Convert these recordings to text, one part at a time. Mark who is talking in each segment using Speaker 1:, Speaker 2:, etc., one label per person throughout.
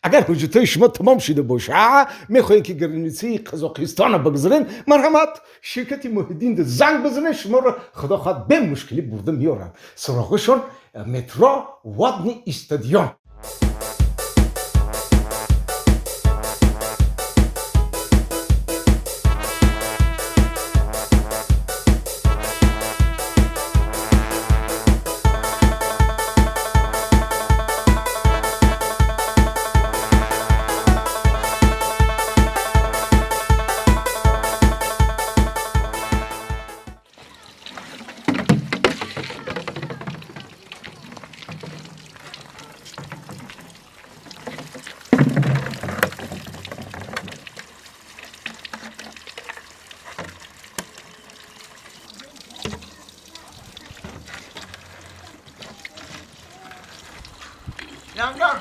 Speaker 1: Агар ҳуҷҷатҳои шумо тамом шуда боша, мехоҳед ки границаи Қазоқистонро бигзарен, марҳамат, ширкати Муҳиддин занг бизанед, шуморо худо хоҳад бемушкилӣ бурда меоранд. Суроғашон метро Водный стадион.
Speaker 2: Янга!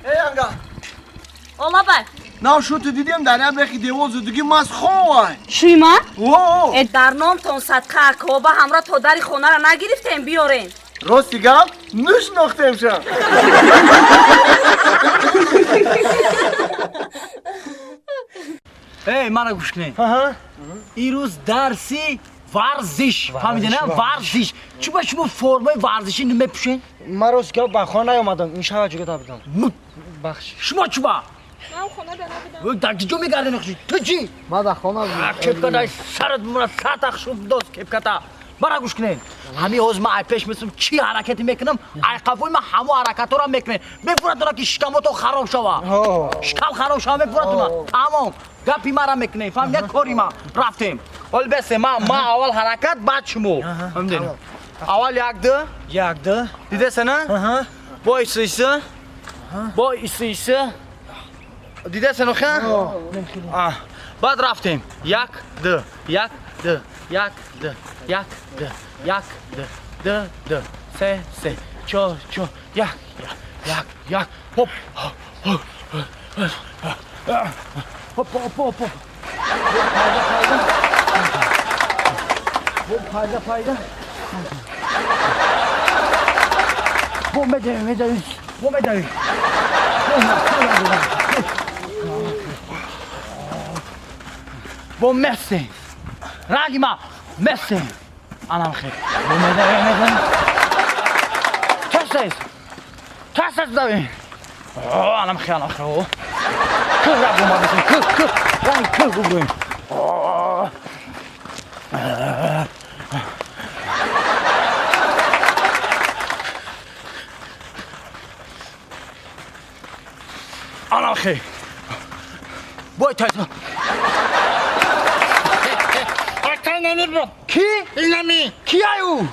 Speaker 2: Эй, янга!
Speaker 3: Олабай.
Speaker 2: Нав шуд дидем дар як бехи девол зудуги мас ховай.
Speaker 3: Шуйма?
Speaker 2: О!
Speaker 3: Э, дар номтон садқа, коба ҳамра то дари хонара нагирифтем, биёрем.
Speaker 2: Рости гап, нушнохтем ша.
Speaker 4: Эй, мана гӯш кунед. Ирӯз дарси варзиш. Фаҳмидена? Варзиш. Чӣ ба шумо формаи варзишӣ намепӯшед?
Speaker 5: Ман рост гап ба хона наёмадам, ин шава ҷугада будам. Бахш.
Speaker 4: Шумо чӣ ба?
Speaker 6: Ман хона да набудам.
Speaker 4: Дар киҷо мегарден? Ту чӣ?
Speaker 5: Ман дар хона будам.
Speaker 4: Кепкатай сарат бимонад, сатах шуд дост кепката. Мара гӯш кунед. Ҳамин ҳозир ман ай пеш месум чӣ ҳаракате мекунам, айқафои ман ҳамо ҳаракатҳоро мекунед. Мефуратона ки шикамотон хароб шава. Шикам хароб шава мефуратона. Тамом. Гапи мара мекунед. Фаҳмидед кори ма. Рафтем. Ҳол бесе ма ма аввал ҳаракат, баъд шумо. Фаҳмидед? Аввал як ду.
Speaker 5: Як ду.
Speaker 4: Дидеса на? Бо иси иси. Бо иси иси. Дидеса нохе? Баъд рафтем. Як ду, як ду, як ду, як ду, як ду, ду ду, се се, чор чор, як як, як як. Хоп. Хоп хоп хоп. Хоп, пайда пайда. Бо медавем, медавем. Бо медавем. Бо месем. Раги ма месем. Анам хел. Бо медавем, медавем. Тез тез тез давем. Анам хел, анам хел. Кӯ раб омадесем, кӯ, кӯ. Ранги кӯ бубурем. Анам хел. Бой тез. Ки? Ки ай ӯ?